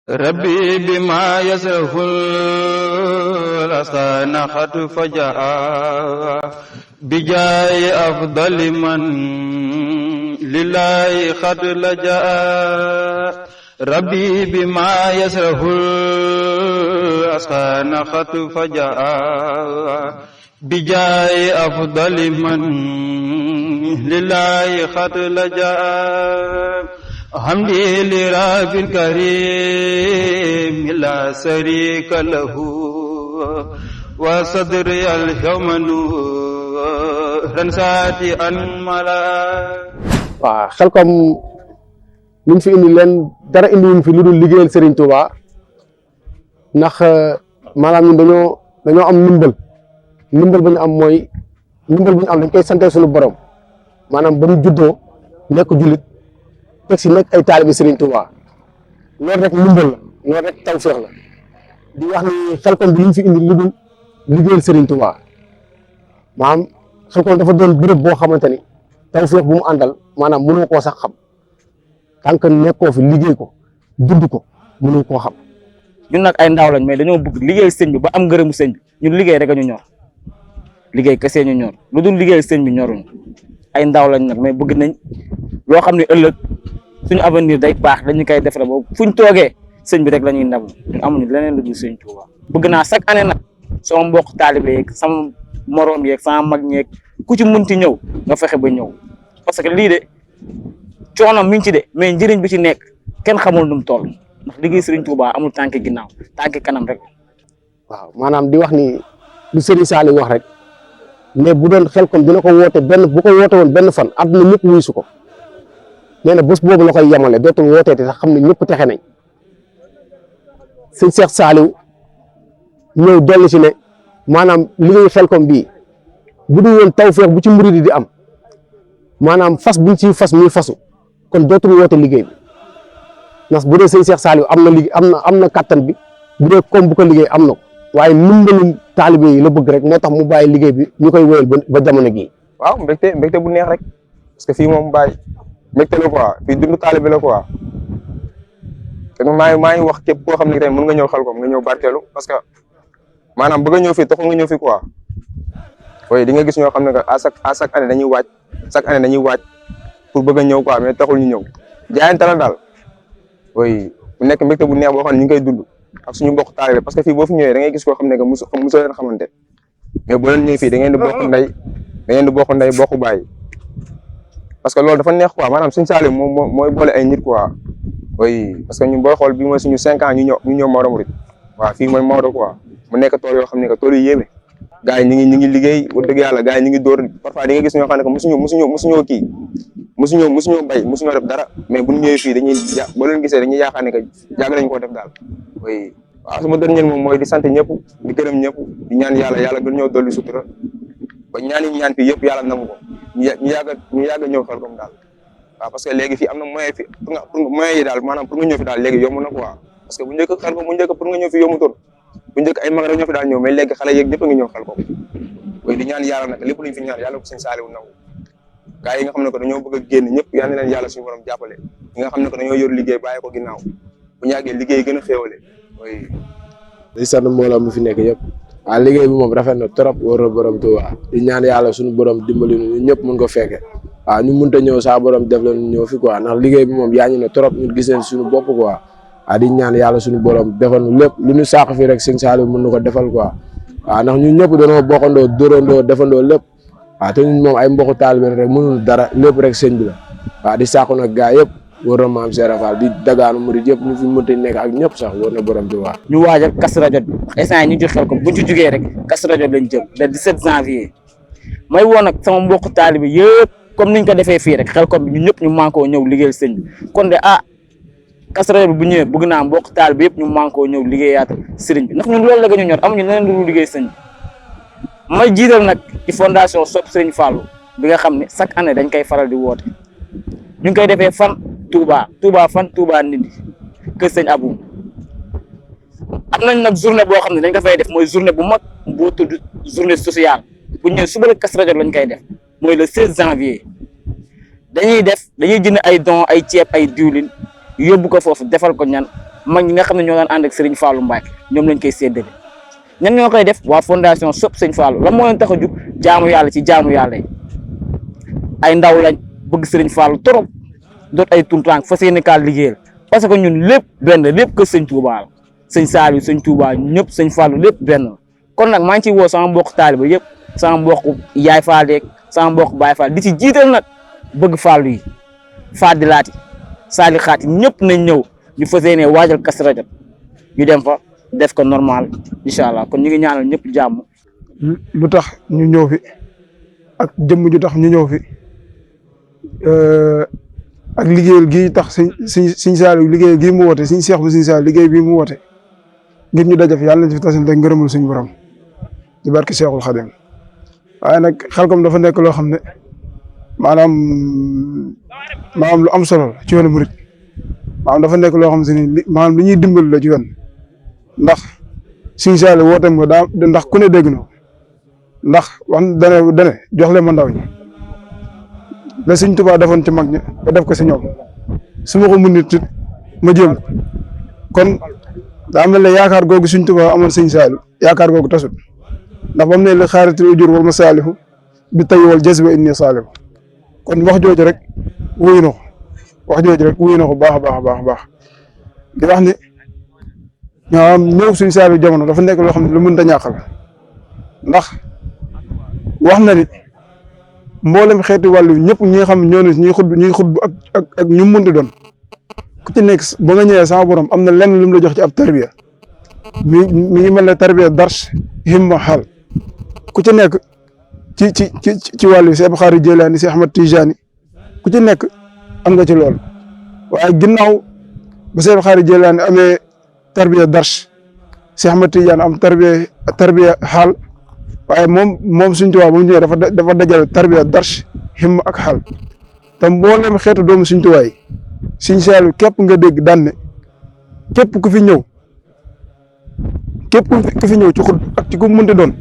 ربي بما يسره الأسان خط فجاء بجاي أفضل من لله خط لجاء ربي بما يسره الأسان خط فجاء بجاي أفضل من لله خط لجاء حمدي لرب الكريم لا شريك له وصدري اليوم نورا ساتئا ملا waaw Xelcom ñu fi indi leen dara indi wuñ fi lu dul liggéeyal Serigne Touba ndax maanaam ñun dañoo am ndimbal ba ñu am mooy ndimbal bu ñu am dañ koy sante suñu borom maanaam ba ñu juddoo nekk jullit teg si nekk ay taalibi Serigne Touba loolu rek ndimbal la loolu rek tawfeex la di wax ni Xelcom bi ñu fi indi lu dul liggéeyal Serigne Touba maanaam Xelcom dafa doon béréb boo xamante ni tawfeex bu mu àndal maanaam mënoo koo sax xam tant que nekkoo fi liggéey ko dund ko mënoo koo xam. ñun nag ay ndaw lañ mais dañoo bëgg liggéey sëñ bi ba am ngërëmu sëñ bi ñun liggéey rek a ñu ñor liggéey kese ñu ñor lu dul liggéey sëñ bi ñoruñu ay ndaw lañ nag mais bëgg nañ loo xam ne ëllëg suñu avenir day baax dañu koy defare boobu fuñ toogee sëñ bi rek la ñuy ndam ñun amuñu leneen lu dul sëñ Tuuba bëgg naa chaque année nag sama mbokk taalibe yeeg sama moroom yeeg sama mag ñeeg ku ci munti ñëw nga fexe ba ñëw parce que lii de coono mi ngi ci de mais njëriñ bi ci nekk kenn xamul nu mu toll ndax liggéey Sëriñ Tuuba amul tànk ginnaaw tànk kanam rek. waaw maanaam di wax ni lu Serigne Saliou wax rek mais bu doon Xelcom dina ko woote bu ko woote woon benn fan àdduna ñëpp wuyu su ko nee na bés boobu la koy yemale dootul wootee te sax xam ne ñëpp texe nañ sëñ Cheikh Saliou ñëw dolli si ne maanaam liggéey Xelcom bii bu dul woon tawfeex bu ci murid di am maanaam fas buñ ciy fas muy fasu kon dootul woote liggéey bi ndax bu dee sëñ Cheikh Saliou am na liggéey am na kattan bi bu dee comme bu ko liggéey am na ko waaye ndimbalum taalibe yi la bëgg rek moo tax mu bàyyi liggéey bi ñu koy wéyal ba jamono gii. waaw mbégte bu neex rek parce que fii moom bàyyi mbégte la quoi fii dundu taalibe la quoi te maa ngi wax képp koo xam ne tey mën nga ñëw Xelcom nga ñëw barkeelu parce que maanaam bëgg a ñëw fii taxul nga ñëw fii quoi oui di nga gis ñoo xam ne que à chaque année dañuy waaj pour bëgg a ñëw quoi mais taxul ñu ñëw jaayante la daal oui bu nekk mbégte bu neex boo xam ne ñu ngi koy dund ak suñu mbokk taalibe parce que fii boo fi ñëwee da ngay gis koo xam ne que mosoo leen xamante mais boo leen ñëwee fii da ngeen di bokk ndey bokk baay parce que loolu dafa neex quoi maanaam suñu Saliou moom mooy boole ay nit quoi oui parce que ñun booy xool bii mooy suñu 5 ans ñu ñëw Maodo Mouride waaw fii mooy Maodo quoi mu nekk tool yoo xam ne que tool yu yéeme gars yi ñu ngi liggéey wax dëgg yàlla gars yi ñu ngi dóor parfois di nga gis ñoo xam ne que mosuñoo bay mosuñoo def dara mais bu ñu ñëwee fii boo leen gisee dañuy yaakaar ne que yàgg nañ koo def daal oui waaw sama dernier moom mooy di sant ñëpp di gërëm ñëpp di ñaan yàlla gën ñëw dolli sutura ba ñaan fii yëpp yàlla nangu ko ñu yàgg ñëw Xelcom daal waaw parce que léegi fii am na moyen fi pour moyen yi daal maanaam pour nga ñëw fi daal léegi yomb na quoi parce que bu njëkk Xelcom pour nga ñëw fi yombutoon bu njëkk ay mag rek ñoo fi daal ñëw mais léegi xale yeeg ñëpp a ngi ñëw Xelcom oui di ñaan yàlla nag lépp luñ fi ñaan yàlla ko sëñ Saliou nangu gars yi nga xam ne ko dañoo bëgg a génn ñëpp yal na leen yàlla suñu borom jàppale ñi nga xam ne ko dañoo yor liggéey bàyyi ko ginnaaw bu ñu yàggee liggéey gën a xéewale oui di sant mbooloo mu fi nekk yëpp waaw liggéey bi moom rafet na trop war na borom Tuuba di ñaan yàlla suñu borom dimbali ñu ñëpp mën ko fekke waaw ñu mënta ñëw saa borom def la ñu ñëw fi quoi ndax liggéey bi moom yaañu na trop ñu gis nañ suñu bopp quoi waaw di ñaan yàlla suñu borom defal ñu lépp lu ñu sàq fii rek sëñ Saliou mën na ko defal quoi waaw ndax ñun ñëpp dañoo bokkandoo dóorandoo defandoo lépp waaw te ñun moom ay mbokku taalibe rek mënul dara lépp rek sëñ bi la waaw di sàqu nag gaa yëpp war na maam Serap Fall di dagaanu murid yëpp ñu fi mënta nekk ak ñëpp sax war na borom Tuuba ñu waajal Kazu Rajab bi instant yi ñu jox Xelcom buñ ci jugee rek Kazu Rajab lañ jëm le 17 janvier may woo nag sama mbokku taalibe yëpp comme niñ ko defee fii rek Xelcom bi ñun ñëpp ñu mànkoo ñëw liggéeyal sëñ bi kon de Kazu Rajab bi bu ñëwee bëgg naa mbokk taalibe yëpp ñu mànkoo ñëw liggéeyaat sëriñ bi ndax ñun loolu la ñu ñor amuñu leneen lu liggéey sëñ bi may jiital nag ci fondation Sopp Sëriñ Fallou bi nga xam ne chaque année dañ koy faral di woote ñu ngi koy defee fan Touba Ndindi kër sëñ Abou am nañ nag journée boo xam ne dañ ko fay def mooy journée bu mag boo tudd journée sociale bu ñëwee suba la Kazu Rajab lañ koy def mooy le 16 janvier dañuy jënd ay don ay ceeb ay diwlin yóbbu ko foofu defal ko ñan mag ñi nga xam ne ñoo daan ànd ak Serigne Fallou Mbacke ñoom lañ koy séddale ñan ñoo koy def waa fondation Sopp Sëñ Fallou lan moo leen tax a jug jaamu yàlla ci jaamu yàlla yi ay ndaw lañ bëgg Serigne Fallou trop doot ay tuntànk fas yéene kaal liggéeyal parce que ñun lépp benn lépp que Sëñ Touba la Sëñ Saliou Sëñ Touba ñëpp Sëñ Fallou lépp benn la kon nag maa ngi ciy woo sama mbokk taaliba yëpp sama mbokk yaay Fall yeeg sama mbokk Baye Fall di ci jiital nag bëgg Fallou yi Fadilaati Sali xaati ñëpp nañ ñëw ñu fas yéene waajal Kazu Rajab ñu dem fa def ko normal incha allah kon ñu ngi ñaanal ñëpp jàmm. lu tax ñu ñëw fi ak jëmm ju tax ñu ñëw fi ak liggéeyal gii tax Sëñ Saliou liggéeyal gii mu woote Sëñ Seex bu Sëñ Saliou liggéey bii mu woote ngir ñu dajaf yàlla nañ fi tasante ngërëmul suñu borom di barke Seexul Xadim waaye nag Xelcom dafa nekk loo xam ne maanaam lu am solo la ci yoonu murit maanaam dafa nekk loo xam ne maanaam li ñuy dimbali la ci yoon ndax Sëñ Saliou wooteem nga daa ndax ku ne dégg na ndax wax dane jox leen ma ndaw ñi la Sëñ Tuubaa defoon ci mag ñi ba def ko si ñoom su ma ko mun nit ma jéem kon daa mel ne yaakaar googu Sëñ Tuubaa amoon Sëñ Saliou yaakaar googu tasut ndax ba mu ne la xaaritul ujur wal masaalihu bi tay wal jazba inni saalihu kon wax jooju rek wuyu na ko wax jooju rek wuyu na ko baax a baax a baax a baax di wax ni ñëw Sëñ Saliou jamono dafa nekk loo xam ne lu mënut a ñàkk la ndax wax na ni mboolem xeeti wàllu ñëpp ñi nga xam ne ñoo ne ñuy xutbu ak ñu mënti doon ku ci nekk ba nga ñëwee sama borom am na lenn lu mu la jox ci ab tarbiya mi ngi mel ne tarbiya dars himma xaal ku ci nekk ci wàllu Seex Abdul Xaadir Jilaani Seex Ahmad Tijaani ku ci nekk am nga ci loolu waaye ginnaaw ba Seex Abdul Xaadir Jilaani amee tarbiya dars Seex Ahmad Tijaani am tarbiya xaal waaye moom Sëñ Tuubaa ba mu ñëwee dafa dajale tarbiya dars himma ak xaal te mboolem xeetu doomu Sëñ Tuubaa yi Sëñ Saliou képp nga dégg daan ne képp ku fi ñëw ci xut ak ci ku mënti doon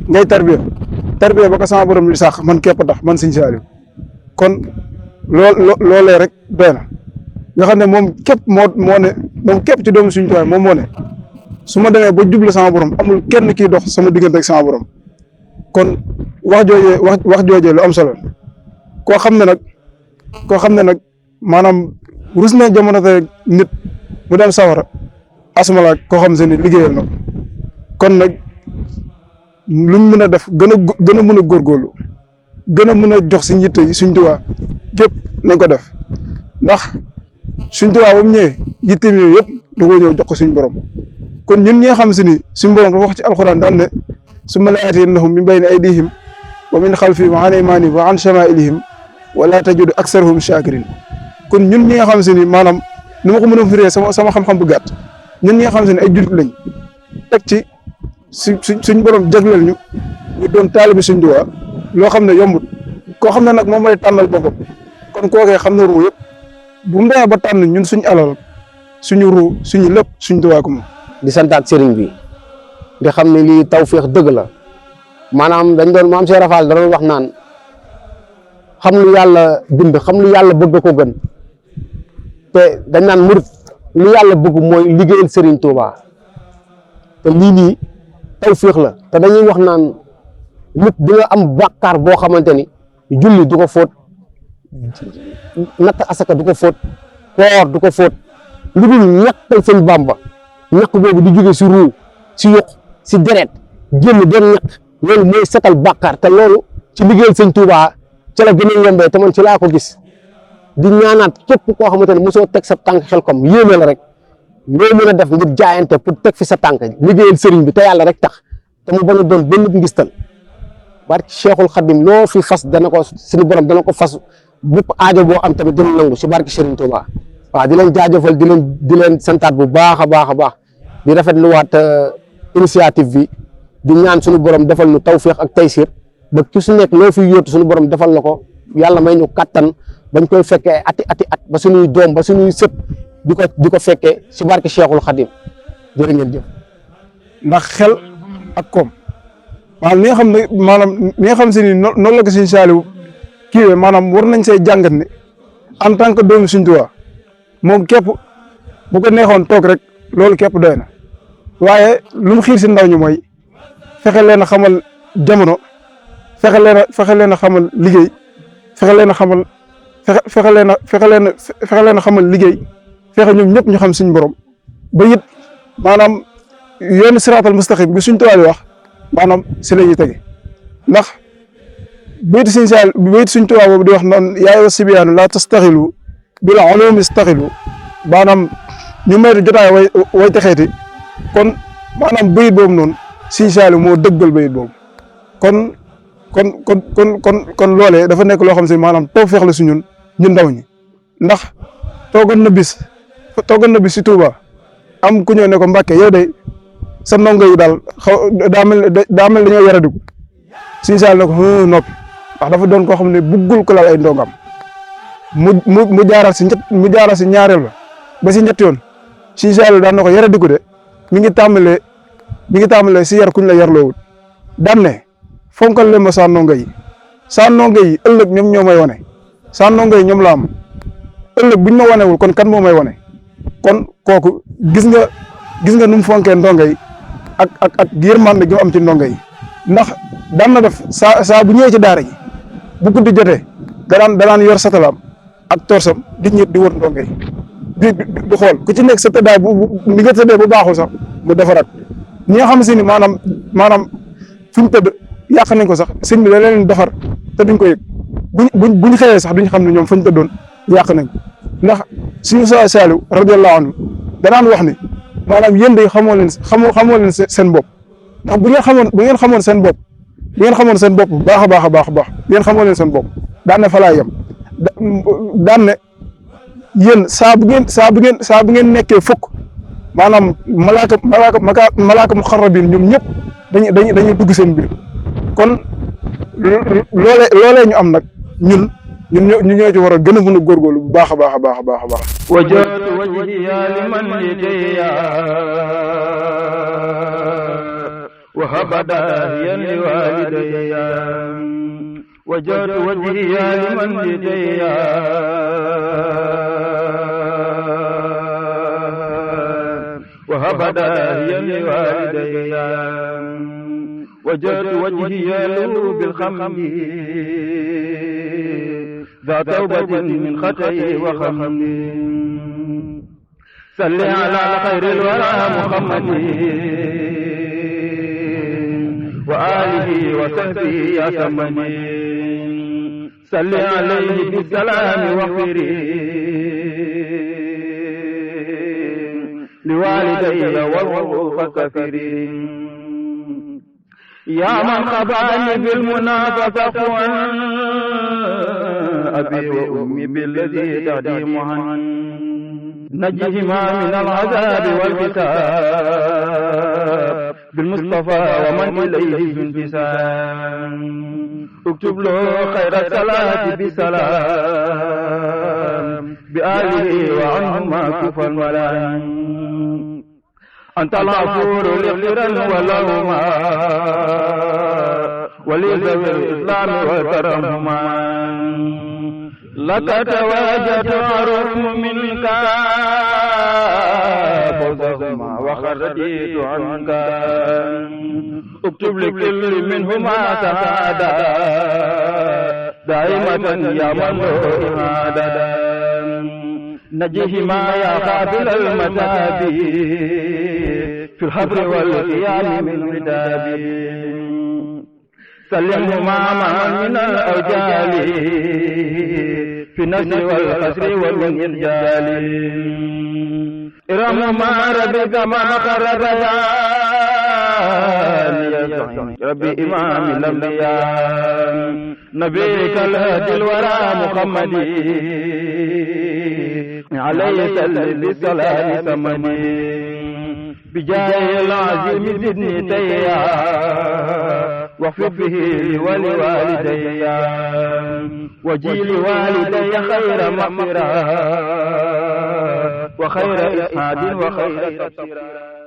ngay tarbiya ba ko sama borom di sax man képp tax man Sëñ Saliou kon loolee rek doy na nga xam ne moom képp moo ne moom képp ci doomu Sëñ Tuubaa moom moo ne su ma demee ba jublu sama borom amul kenn kiy dox sama diggante ak sama borom kon wax joojee lu am solo koo xam ne nag maanaam rus na jamono te nit mu dem sawara asmala koo xam se ni liggéeyal na kon nag luñ mën a def gën a mën a góorgóorlu gën a mën a jox si njitte yi Sëñ Tuubaa képp nañ ko def ndax Sëñ Tuubaa ba mu ñëwee yitteem yooyu yëpp da koo ñëw jox ko suñ borom kon ñun ñi nga xam si ni suñ borom dafa wax ci alxuraan daan ne summa la'aatiyannahum min bayni aydihim wa min xalfihim wa an aymaanihim wa an shamaa'ilihim wa laa tajidu aksarahum shaakiriin kon ñun ñi nga xam si ni maanaam ni ma ko mën a firee sama xam-xam bu gàtt ñun ñi nga xam si ne ay jullit lañ teg ci suñ borom jagleel ñu doon taalibi Sëñ Tuubaa loo xam ne yombut koo xam ne nag moom lay tànnal boppam kon kookee xam na ruu yëpp bu mu demee ba tànn ñun suñ alal suñu ruu suñu lépp Sëñ Tuubaa ko moom. di santaat sëriñ bi di xam ne lii tawféex dëgg la maanaam dañ doon maam Cheikh Rafal da doon wax naan xam lu yàlla bind xam lu yàlla bëgg ko gën te dañ naan murit lu yàlla bëgg mooy liggéeyal Sëriñ Tuubaa te lii nii tawféex la te dañuy wax naan nit di nga am bàkkaar boo xamante ni julli du ko fóot natt asaka du ko fóot koor du ko fóot lu dul ñàkkal seen Bàmba ñàkk boobu di jóge si ruu si yuq si deret génn dem ñàkk loolu mooy setal bàkkaar te loolu ci liggéeyal Sëñ Tuubaa ci la gën a yombee te man ci laa ko gis di ñaanaat képp koo xamante ne mosoo teg sa tànk Xelcom yéeme la rek loo mën a def ngir jaayante pour teg fi sa tànk liggéeyal sëriñ bi te yàlla rek tax te mu bañ a doon benn ngistal barki Cheikhul Khadim loo fi fas dana ko suñu borom dana ko fas bépp aajo boo am tamit dina nangu si barki Sëriñ Tuubaa waaw di leen jaajëfal di leen santaat bu baax a baax di rafetluwaat initiative bi di ñaan suñu borom defal ñu tawféex ak taysir ba ku su nekk loo fi yóotu suñu borom defal la ko yàlla may ñu kattan bañ koy fekkee ati at ba suñuy doom ba suñuy sët di ko fekkee si barke Cheikhul Khadim jërë ngeen jëf. ndax xel ak koom maanaam li nga xam si ni noonu la ko Sëñ Saliou kiiwee maanaam war nañ say jàngat ne en tant que doomu Sëñ Tuubaa moom képp bu ko neexoon toog rek loolu képp doy na waaye lu mu xiir si ndaw ñi mooy fexe leen a xamal jamono fexe leen a xamal liggéey fexe leen a xamal fexe leen a xamal liggéey fexe ñoom ñëpp ñu xam suñu borom ba it maanaam yoonu siraatal mustaqim bi suñ tubaab yi wax maanaam si la ñuy tege ndax bayti suñ tubaab boobu di wax noonu yaa ayyuha sibyaanu laa tastaxilu bil ulumi istaxilu maanaam ñu maytu jotaay way texeeti kon maanaam bayit boobu noonu Sëñ Saaliw moo dëggal bayit boobu kon loolee dafa nekk loo xam si maanaam tawfeex la si ñun ndaw ñi ndax toogoon na bis si Touba am ku ñëw ne ko Mbàkke yow de sa ndongo yi daal daa mel dañoo yaradiku Sëñ Saaliw ne ko noppi ndax dafa doon koo xam ne buggul ko laal ay ndongam mu jaaral si ñaareel ba si ñetti yoon Sëñ Saaliw daan na ko yaradiku de mi ngi tàmbalee si yar kuñ la yarloowut daan ne fonkal leen ma saa ndongo yi ëllëg ñoom ñoo may wane saa ndongo yi ñoom la am ëllëg buñ ma wanewul kon kan moo may wane kon kooku gis nga nu mu fonkee ndongo yi ak yërmande gi mu am ci ndongo yi ndax daan na def saa bu ñëwee ci daara ji bu guddi jotee danaan yor satalaam ak torsam di wër ndongo yi di xool ku ci nekk sa tëddaay ni nga tëddee bu baaxul sax mu defaraat ñi nga xam si ni maanaam fi mu tëdd yàq nañ ko sax sëñ bi da leen defar te duñ ko yëg buñ xëyee sax duñ xam ne ñoom fañ tëddoon yàq nañ ko ndax suñu Saaliw radiyallahu anhu danaan wax ni maanaam yéen de xamoo leen seen bopp ndax bu ngeen xamoon seen bopp bu baax a baax a baax a baax yéen xamoo leen seen bopp daan ne fa laa yem daan ne yéen saa bu ngeen nekkee fukk maanaam malaaka muxarrabin ñoom ñëpp dañuy dugg seen biir kon loolee ñu am nag ñun ñoo ci war a gën a mën a góorgóorlu bu baax a baax a baax a baax a baax wajjahtu wajhiya liman lidayya wa habada yan li walidayya wajjahtu wajhiya liman lidayya wa habada yan li walidayya وجهت وجهي له بالخمد ذا توبة من خطئي وخمد صل على خير الورى محمد وآله وصحبه يا ثمن صل عليه بالسلام واغفري لوالدي والروح كثيرين يا من خباني بالمنافسة أبي وأمي بالذي تهديمها نجهما من العذاب والحساب بالمصطفى ومن إليه انتساب اكتب له خير الصلاة بسلام بآله وعنهما كفى الملام أنت الغفور لغفرا ولهما ولذوي الإسلام وكرمهما لك تواجد عرف منك فوزهما وخرديت عنك اكتب لكل منهما سعادة دائمة يا من له إرادة نجهما يا قابل المتاب في الحبر والقيام من عتاب سلمهما معا من الأوجال في النسر والقسر ومن إرجال إرمهما ربي كما خرجتا ربي إمام الأنبياء نبيك الهدي الورى محمد عليه سلم بالصلاة ثمني بجاه العظيم زدني تيا واغفر به ولوالدي وجيل والدي خير مغفرة وخير إسعاد وخير تبصيرا